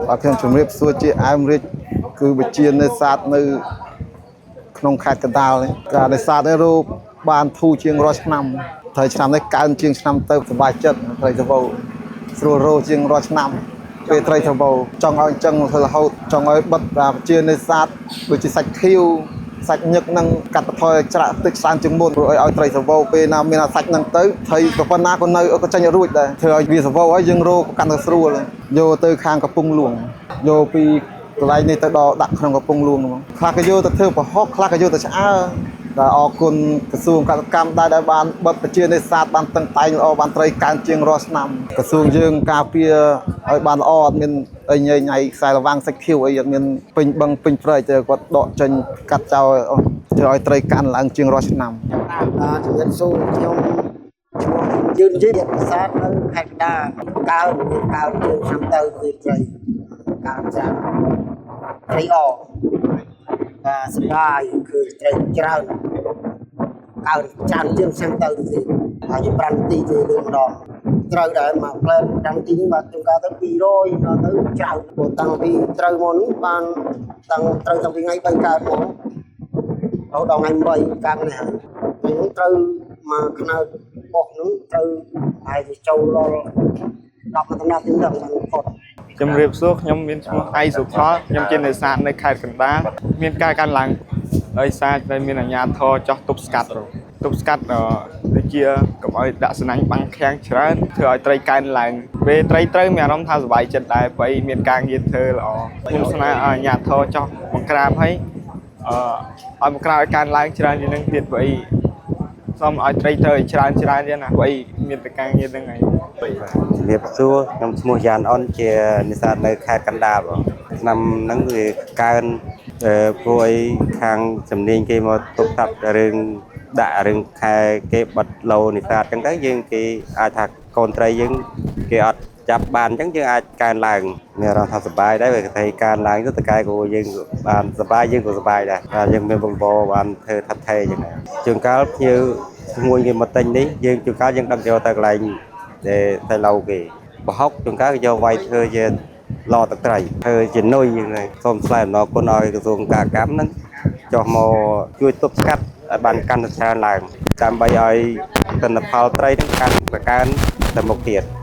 បាទខ្ញុំជម្រាបសួរជាអែមរាជគឺវិជានេសាទនៅក្នុងខេត្តកណ្ដាលនេះការនេសាទនេះរូបបានធូរជាងរាល់ឆ្នាំត្រីឆ្នាំនេះកើនជាងឆ្នាំទៅសប្បាយចិត្តត្រីសវោស្រួលរោជាងរាល់ឆ្នាំពេលត្រីសវោចង់ឲ្យអញ្ចឹងធ្វើរហូតចង់ឲ្យបិទអាវិជានេសាទដូចជាសាច់ខៀវសាច់ញឹកនឹងកាត់បន្ថយច្រាក់ទឹកច្រើនជាងមុនព្រោះឲ្យត្រីសវោពេលណាមានអាសាច់នឹងទៅត្រីក៏ប៉ុណ្ណាក៏នៅក៏ចេញរួចដែរធ្វើឲ្យវាសវោឲ្យយើងរោក៏កាន់តែស្រួលយកទៅខាងកំពង់លួងយកពីកន្លែងនេះទៅដល់ដាក់ក្នុងកំពង់លួងហ្មងខ្លះក៏យកទៅធ្វើប្រហុកខ្លះក៏យកទៅឆ្អើរដែលអរគុណក្រសួងកសិកម្មដែរដែលបានបិទប្រជានេសាទបានតឹងតែងល្អបានត្រីកើនជាងរាល់ឆ្នាំក្រសួងយើងការពារឲ្យបានល្អអត់មានអីញ៉ៃញ៉ៃខ្សែរវាងសាច់ខៀវអីអត់មានពេញបឹងពេញព្រៃទេគាត់ដកចេញកាត់ចោលធ្វើឲ្យត្រីកើនឡើងជាងរាល់ឆ្នាំ បាទជំរាបសួរខ្ញុំឈ្មោះយឿនយីប្រាសាទនៅខេត្តកណ្ដាលកើមានកើជាងឆ្នាំទៅគឺត្រីកើច្រើនត្រីអបាទសប្បាយគឺត្រីច្រើនកើច្រើនជាងឆ្នាំទៅទៀតហើយ5នាទីទេលើម្ដងត្រូវដែរមកផ្លែ5នាទីនេះបាទជួនកាលទៅ200ដល់ទៅច្រើនព្រោះតាំងពីត្រូវមកនេះបានតាំងត្រូវតាំងពីថ្ងៃ3កើតមករហូតដល់ថ្ងៃ8កើតនេះហើយ ថ្ងៃហ្នឹងត្រូវមកខ្នើតបោះហ្នឹងត្រូវហើយទៅចូលដល់10មកដំណាក់ទីហ្នឹងបានផុត ជំរាបសួរខ្ញុំមានឈ្មោះអៃសុផលខ្ញុំជានេសាទនៅខេត្តកណ្ដាលមានការកើនឡើងដោយសារតែមានអាជ្ញាធរចោះទប់ស្កាត់ទប់ស្កាត់អឺដូចជាកុំឲ្យដាក់សំណាញ់បាំងខាំងច្រើនធ្វើឲ្យត្រីកើនឡើងពេលត្រីត្រូវមានអារម្មណ៍ថាសប្បាយចិត្តដែរព្រោះអីមានការងារធ្វើល្អខ្ញុំស្នើឲ្យអាជ្ញាធរចោះបង្ក្រាបឲ្យអឺឲ្យបង្ក្រាបឲ្យកើនឡើងច្រើនជាងនឹងទៀតព្រោះអីសូមឲ្យត្រីត្រូវឲ្យច្រើនច្រើនទៀតណាព្រោះអីមានតែការងារហ្នឹងហើយ ជំរាបសួរខ្ញុំឈ្មោះយ៉ានអុនជានេសាទនៅខេត្តកណ្ដាលបងឆ្នាំហ្នឹងវាកើនអឺព្រោះអីខាងជំនាញគេមកទប់ស្កាត់រឿងដាក់រឿងខែគេបិទឡូនេសាទអញ្ចឹងទៅយើងគេអាចថាកូនត្រីយើងគេអត់ចាប់បានអញ្ចឹងយើងអាចកើនឡើងមានអារម្មណ៍ថាសប្បាយដែរវាគេថាកើនឡើងទៅតកែក៏យើងបានសប្បាយយើងក៏សប្បាយដែរបាទយើងមានបង្បរបានធ្វើថាត់ថេអញ្ចឹងដែរជួនកាលភ្ញៀវឈ្មួញគេមកទិញនេះយើងជួនកាលយើងដឹកយកទៅកន្លែង ដែលតែឡៅគេប្រហុកជួនកាលគេយកវាយធ្វើជាឡទឹកត្រីធ្វើជានុយយ៉ាងនេះសូមថ្លែងអំណរគុណឲ្យក្រសួងកាកម្មហ្នឹងចុះមកជួយទប់ស្កាត់ឲ្យបានកាន់តែច្រើនឡើងដើម្បីឲ្យទិន្នផលត្រីហ្នឹងកាន់តែកើនទៅមុខទៀត។